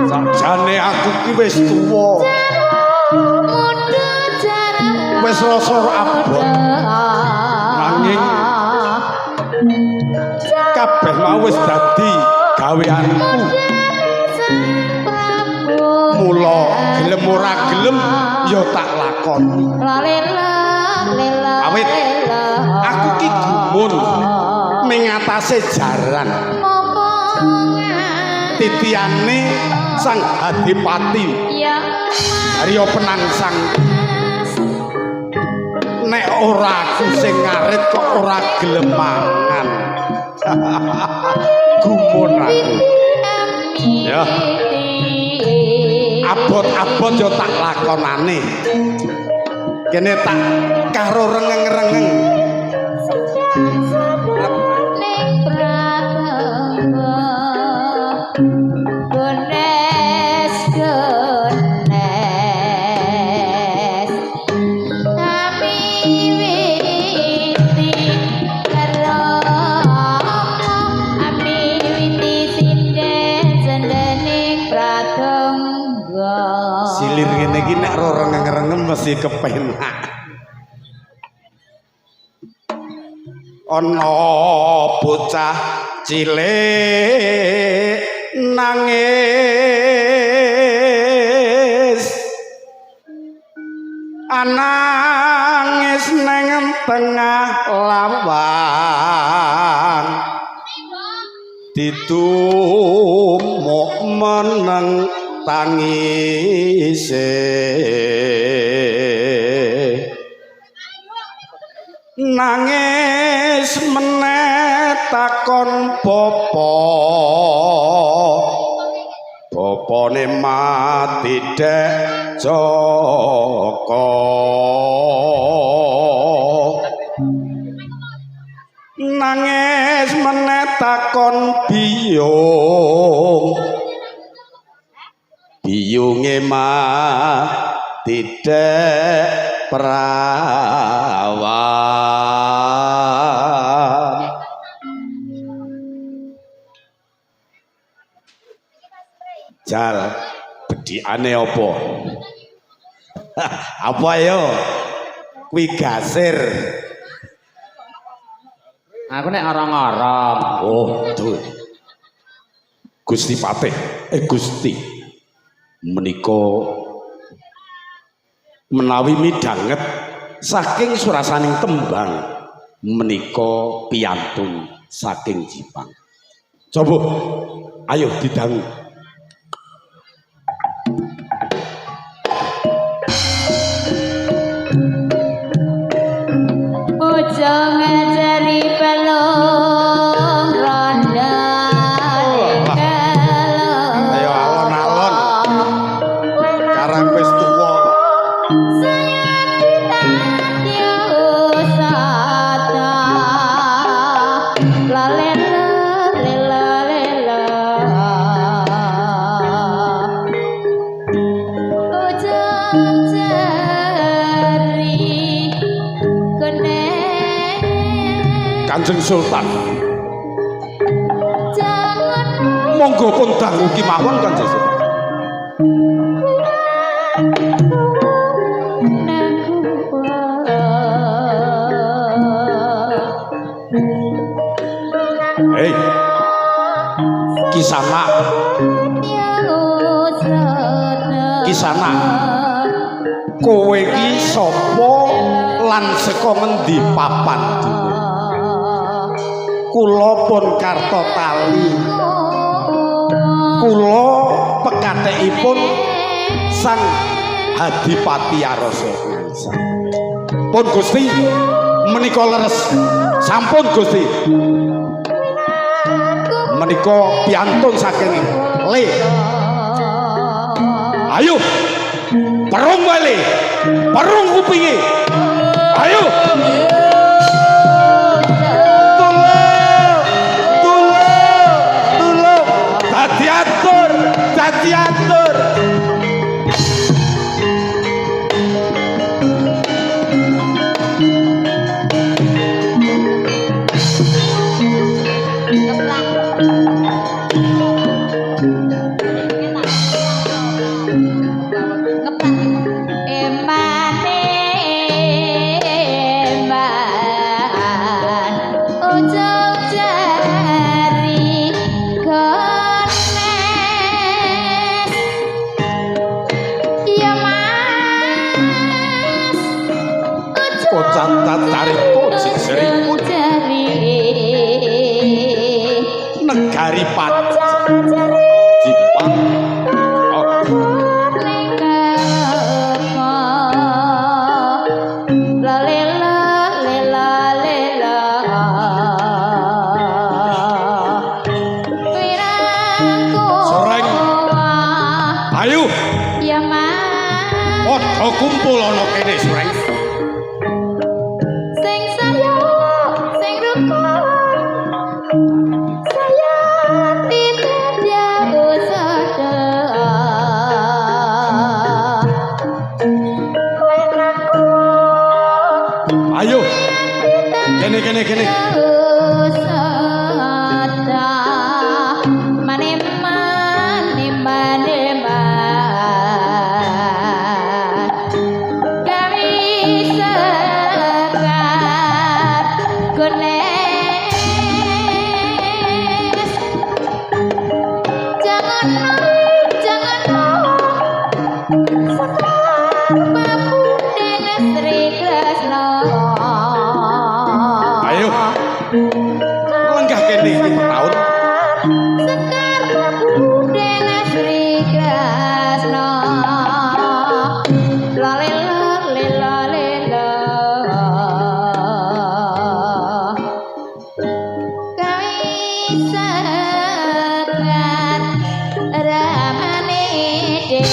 Sakjane aku ki wis tuwa. Wis rasa abot. Nanging kabeh mau wis dadi gaweanku. Mula gelem ora gelem ya tak lakoni. Awit aku ki gumun ning atase jaran. Titiane Sang Adipati Arya Penangsang. Nek ora aku sing ngarit kok ora gelem mangan. Gumun aku. Ya. Abot-abot yo tak lakonane. Kene tak karo rengeng-rengeng. Silir ngene iki nek ro rengeng-rengeng mesti kepenak. Ana bocah cilik nangis, anangis neng tengah lawang, didumuk meneng tangise. Nangis meneh takon bapa, bapane mati dek Joko. Nangis meneh takon biyung, biyunge mati dek perawan. Jal bedhikane apa? Apa yo? Kuwi gasir. Aku nek orong-orong. Oh, duh. Gusti Patih, Gusti menika menawi midhanget saking surasaning tembang menika piyantun saking Jipang. Coba ayo didangu. Ujung jari pelung ronda. Ayo alon-alon. Karang wis tuwa. Kanjeng Sultan. Monggo pun dangu kemawon Kanjeng Sultan. Hei. Kisana. Kisana. Kowe iki sapa lan saka ngendi papan dene? Kula pun karta tali. Kula pekathekipun Sang Adipati Arasa. Pun Gusti menika leres. Sampun Gusti. Menika piantun saking Le. Ayo. Perung wae Le. Perung kupinge. Ayo. Dadi atur. Negari Jipang. Oh. Soreng. Ayo. Ya Mas. Padha kumpul ana kene, Sureng. Sing saya sing rukun saya tidak usah. Ayo. Kene kene kene. Ayo. Lenggah kene iki metaun. Sekar Budena Sri Kresna. La le la le la le la. Kawi sekar ramane dhewe.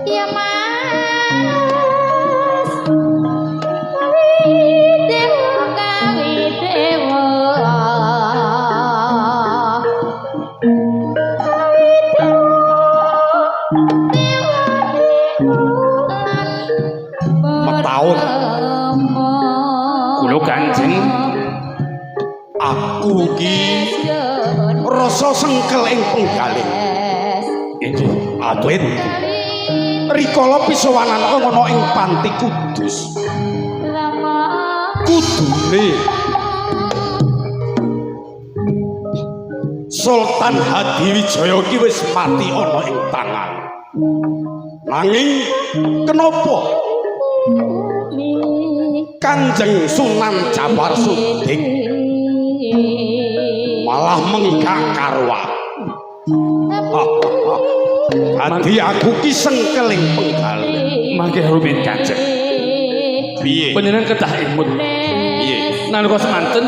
Ya Mas. Kawi dewa, kawi dewa, dewa dewa Metaun. Kula Kanjeng Aku ki rasa sengkel ing penggalih. Inggih. Awit rikala pisowanan ana ing Panti Kudus. Kudune Sultan Hadiwijaya ki wis mati ana ing tangan. Nanging kenapa Kanjeng Sunan Jafar Sudik malah menggak karo aku? Dadi aku ki sengkel ing penggalih. Mangke rumiyin Kanjeng. Piye? Panjenengan kedah imut. Piye? Nalika semanten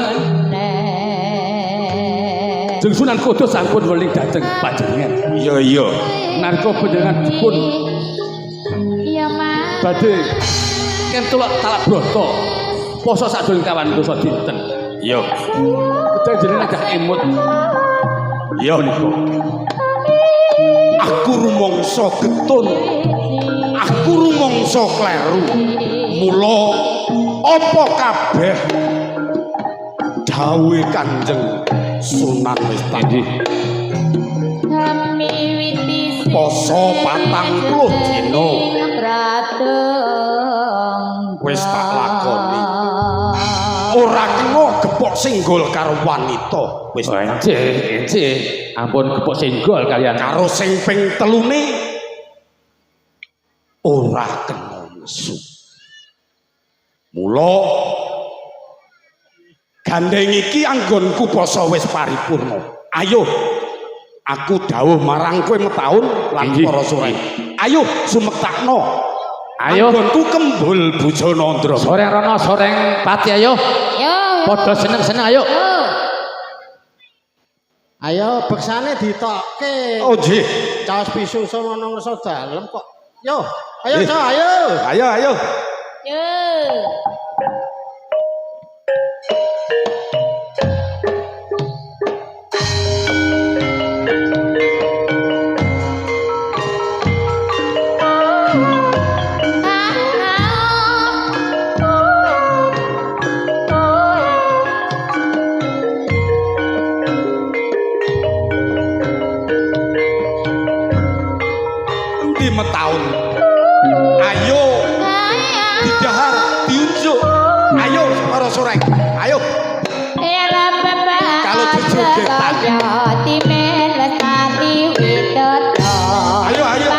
Jeng Sunan Kudus sampun weling dhateng panjenengan. Iya iya. Nalika panjenengan dipun Ya Mas. badhe kentulak talak brata poso sadurunge kawan dosa dinten. Iya. Kedah jenengan kedah imut Iya. menika. Aku rumangsa getun. Aku rumangsa kleru. Mula apa kabeh dawuhe Kanjeng Sunan wis tak Inggih. Poso 40 dina wis tak lakoni. Ora kena gepok singgol karo wanita. Wis Oh, inggih, inggih. Ampun gepok senggol kalian. karo sing ping telune ora kena nesu. Mula gandeng iki anggonku poso wis paripurna. Ayo aku dawuh marang kowe metaun lan Inggih. para sore. Ayo sumektakno. Ayo. Anggonku kembul bujana Ndra. Soreng rono, soreng pati ayo. Yo. Padha seneng-seneng ayo. Yo. Ayo beksane ditokke. Oh nggih. Caos pisu sono ngrasa dalem kok. Yo, ayo Eh. Cok, ayo. Ayo ayo. Yo. Endi metaun? Ayo didahar, diunjuk. Ayo para sore. Ayo. Kalau jojogetan. Ayo ayo. Ayo.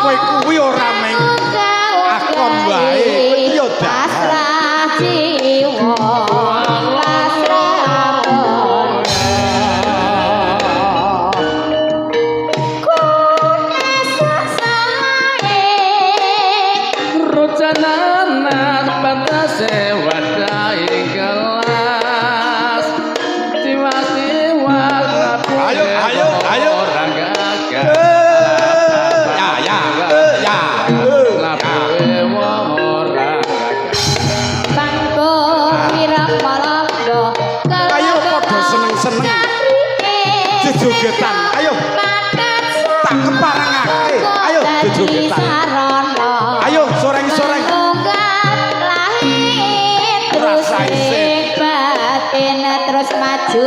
Kowe kuwi ora meng akon wae, kowe iki ya dahar. Pasrah jiwa, pasrah Rujananan pantase wadahi gelas. Tiwas-tiwas Ayo, ayo, ayo. Orang gagah. Ya, ya, ya, ya. Labuhe wong ora gagah. Bangko wirapalangga. Ayo padha seneng-seneng. Jejogetan, ayo. Tak keparengake. Ayo jejogetan. Ayo soreng-soreng. Terus Rasa isin. batin terus maju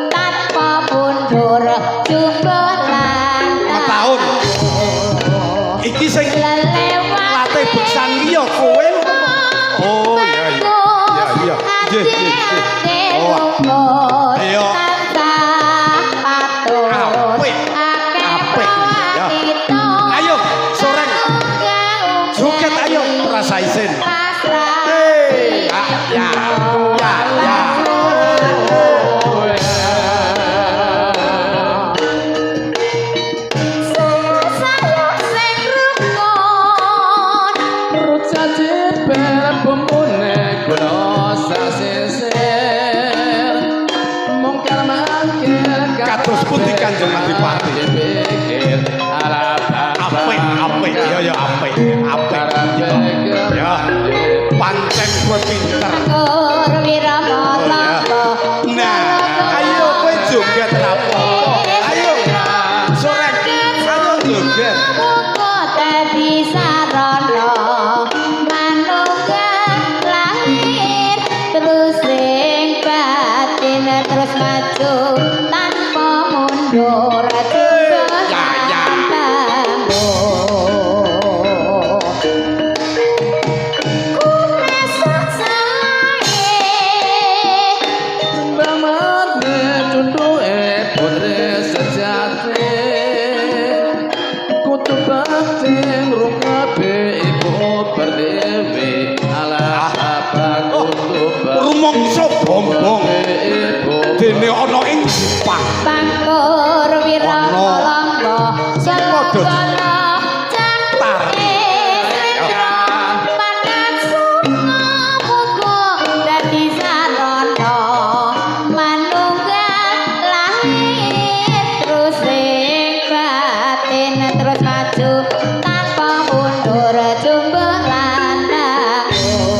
tanpa mundur jumbo lan Tahun. Iki sing latih beksan iki ya kowe. Oh iya iya. Iya iya. Nggih nggih nggih. Oh. Ayo. Apik. Apik. Ya. Ayo soreng. Joget ayo rasa isin. Hei, ya ya ya ya. Rujat bumbune gula sasisir. Mungkar mangkir Kados pundi Kanjeng Adipati? Dipikir ala Apik apik ya ya apik apik. Ya. Pancen kowe pinter. Nah, ayo kowe joget ra apa-apa. Ayo. Soreng. Ayo joget. Muga dadi sarana manunggal lahir terus sing batin terus maju tanpa mundur. Ya, ya. Bamane cunduke putri sejati. Kutu bakti ngrungkepe ibu pertiwi. Ala apa kutu bakti Rumangsa bombong ibu dene ana ing Jepang. Pangkur wirapalangga Padha selakana tari. Pandan sunga muga dadi sarana manunggal lahir terus sing batin terus maju tanpa mundur jumbo lan tangguh.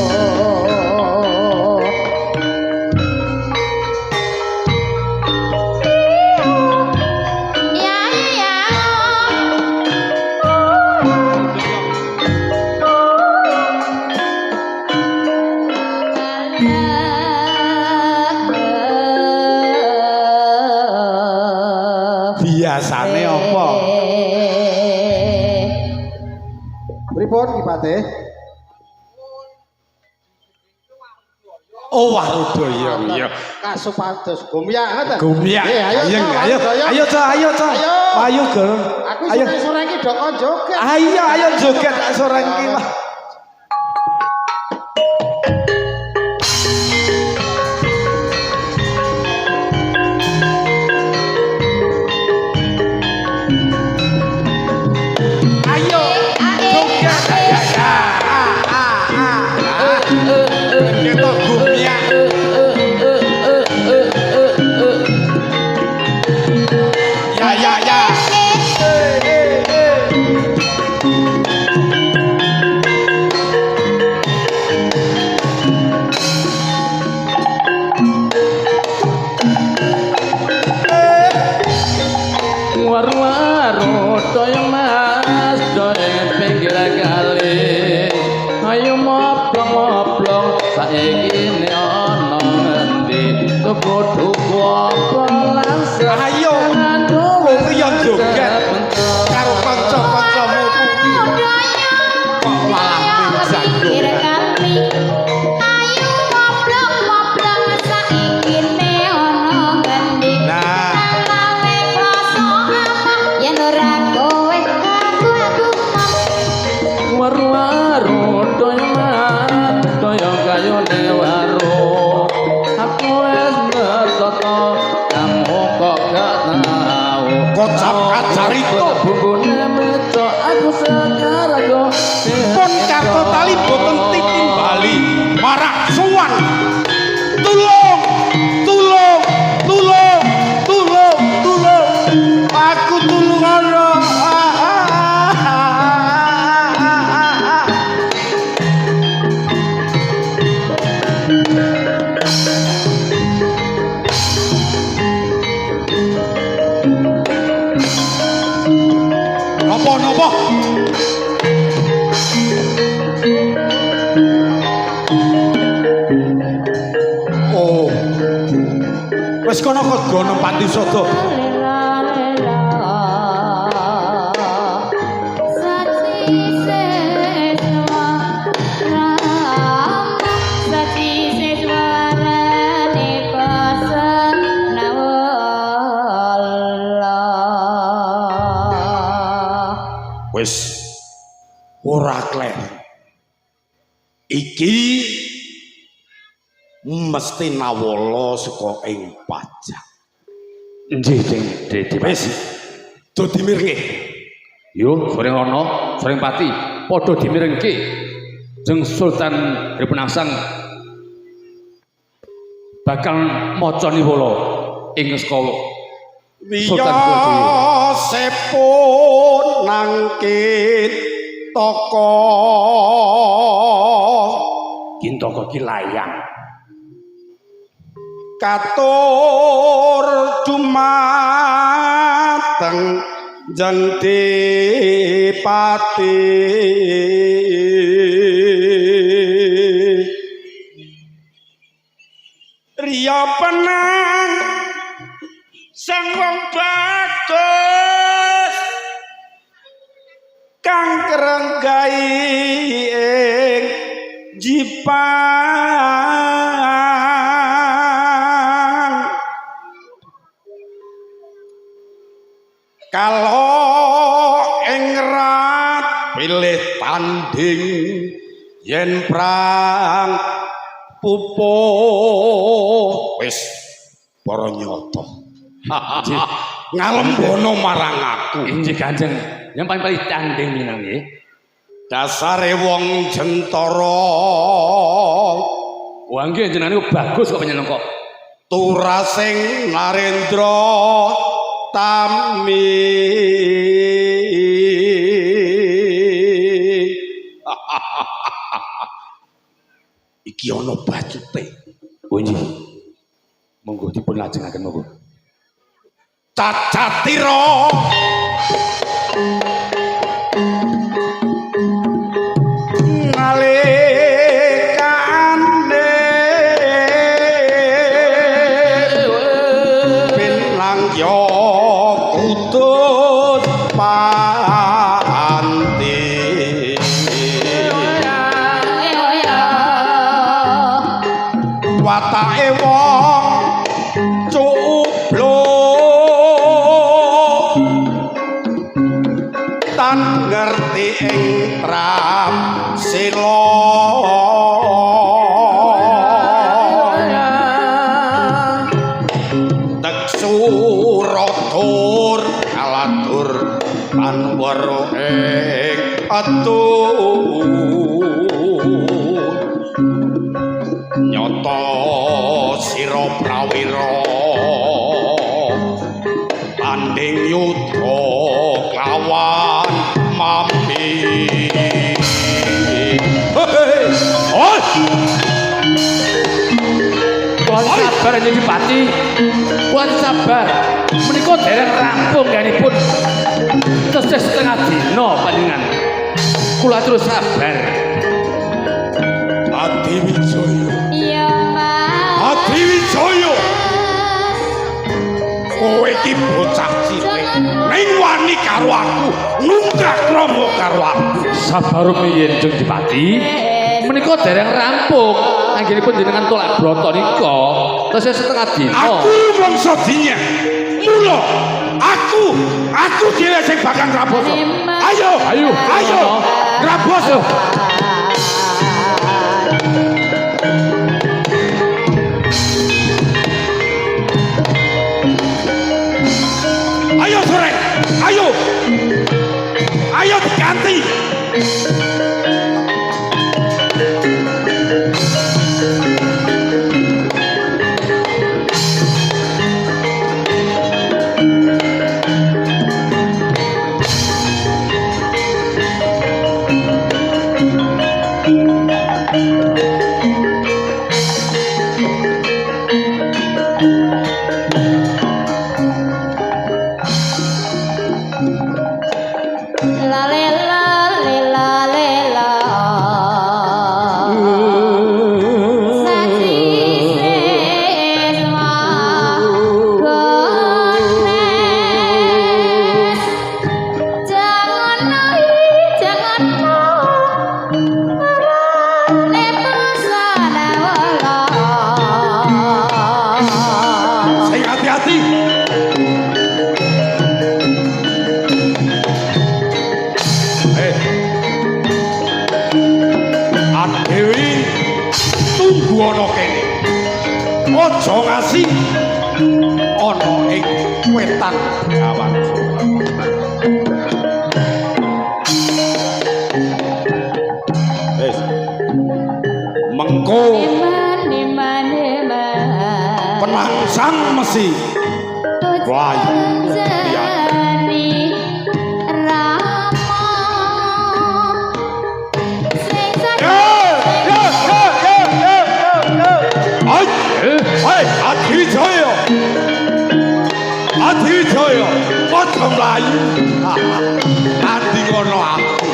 Ya ya. Biasane apa? Pripun Ki Patih? Oh Warudaya iya. Kasupados gumyak ngoten. Gumyak. Nggih, ayo Ayo Cok, ayo. Warudaya. Ayo Cok, ayo Cok. Ayo. Ayo Gor. Aku Ayo. sore-sore iki do kon joget. Ayo ayo joget soreng iki wah. Ayo joget ya ya. Ah ah ah. Ah. Ketok gumyak. Ya ya ya. Eh eh eh. Waru-waru doyong mas doyong pinggir kali. Ayo moplong-moplong saiki ne ana ngendi tuku-tuku apa langsung. Ayo, kowe ki yo joget karo kanca-kancamu kuwi. Kok malah ming jagongan. Ayo moplong-moplong saiki ne ana ngendi. Nah. Lawe krasa apa yen ora kowe aku aku napa-napa. Oh. Wis kono kok gono pati sada. Lela lela Saci seswa Rama saci seswarane pasenawala. Wis ora kler. Iki mesti nawala saka ing pajak. Nggih, Jeng Dadi. Wis do dimirenge. Yo, sore rono, sore pati, padha dimirengke. Jeng Sultan Ripunangsang bakal maca niwala ing saka Sultan Brawijaya. Wiyasepun nangkit toko Kintaka ki layang. Katur dumateng Jeng Dipati. Riya penang sang wong bagus kang kerenggai ing jipang kalau ing rat pilih tanding yen prang pupuh wis para nyata ngalembono marang aku. Inggih Kanjeng, yang paling-paling tanding minang nggih. Dasare wong jentara. Wah nggih jenengan niku bagus kok panjenengan kok. Turasing Narendra Tami. Iki ana bacute. Oh nggih. Monggo dipun lajengaken monggo. Cacatira nalikane pinang yo kudus panti. Watake wong cubluk tan ngerti ing trap sila teksuratur kalatur tan weruh ing atur nyata sira prawira tanding yudha klawan mami. Hei, oi. Kuwi sabar Kanjeng Dipati. Kuwi sabar. Menika dereng rampung ganipun. Tesih setengah dina panjenengan. Kula terus sabar. Adi Wijaya. Ya Mas. Adi Wijaya. Kowe iki bocah cilik ning wani karo aku, nungkah krama karo aku. Sabar rumiyin Jeng Dipati. Menika dereng rampung. Anggenipun jenengan tolak brata nika tesih setengah dina. Aku mangsa dinyek. Mula aku dhewe sing bakal ngrabasa. Ayo, Ayo, ayo, ngrabasa. Ayo sore, ayo. Ayo diganti. La lela lela lela Saci seswa gones. Jangan naik, jangan marane pesana wala. Sing hati-hati. Eh. Adewi tunggu ana kene. Aja ngasi ana ing wetan Bengawan Solo. Wis. Mengko Eman eman eman penangsang mesi. Wah, iya. Jani Rama sing Ai, ai, Adi Jaya. Adi Jaya, aja mlayu. Adi ngono aku.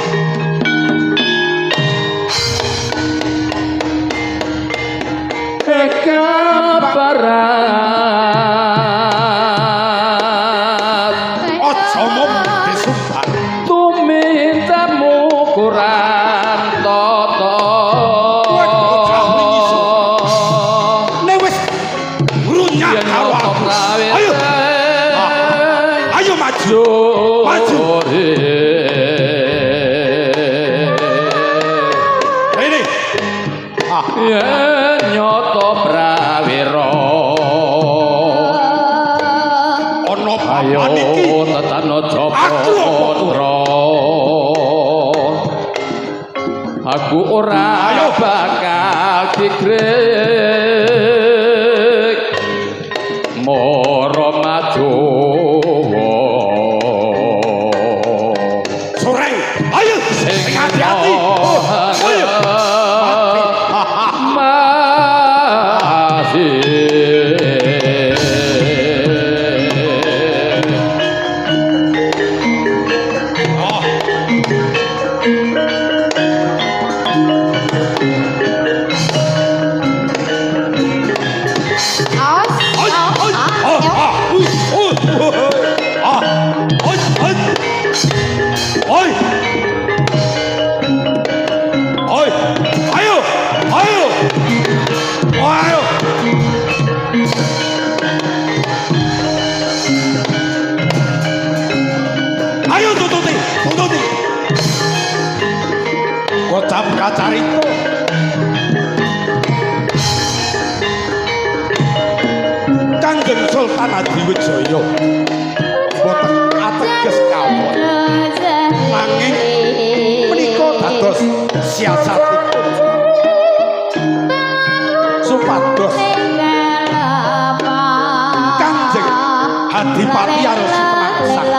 Eka barat Aja mung disumbar. Tumintamu kurang toto. Kowe bocah wingi Nek wis ngrunyak Yen karo nyoto aku. Ayo, ayo maju. Maju. Rene. Ah, Yen nyoto prawira ana ayo papan iki. tetano japa Aku apa kowe? putra. Aku ora Ayo. bakal digrek moro maju. Soreng. Ayo, sing hati-hati. Oh, ayo. Masih. Oh. Awas, Oi, oi, oh, ah, ui, ui, ui, ah, oi, oi, oi, oi, ayo, ayo, ayo. Ayo tututi, tututi. Kocap kacarito. Kanjeng Sultan Adiwijaya boten ateges kawon nanging menika dados siasatipun supados Kanjeng Adipati Arusi Penangsang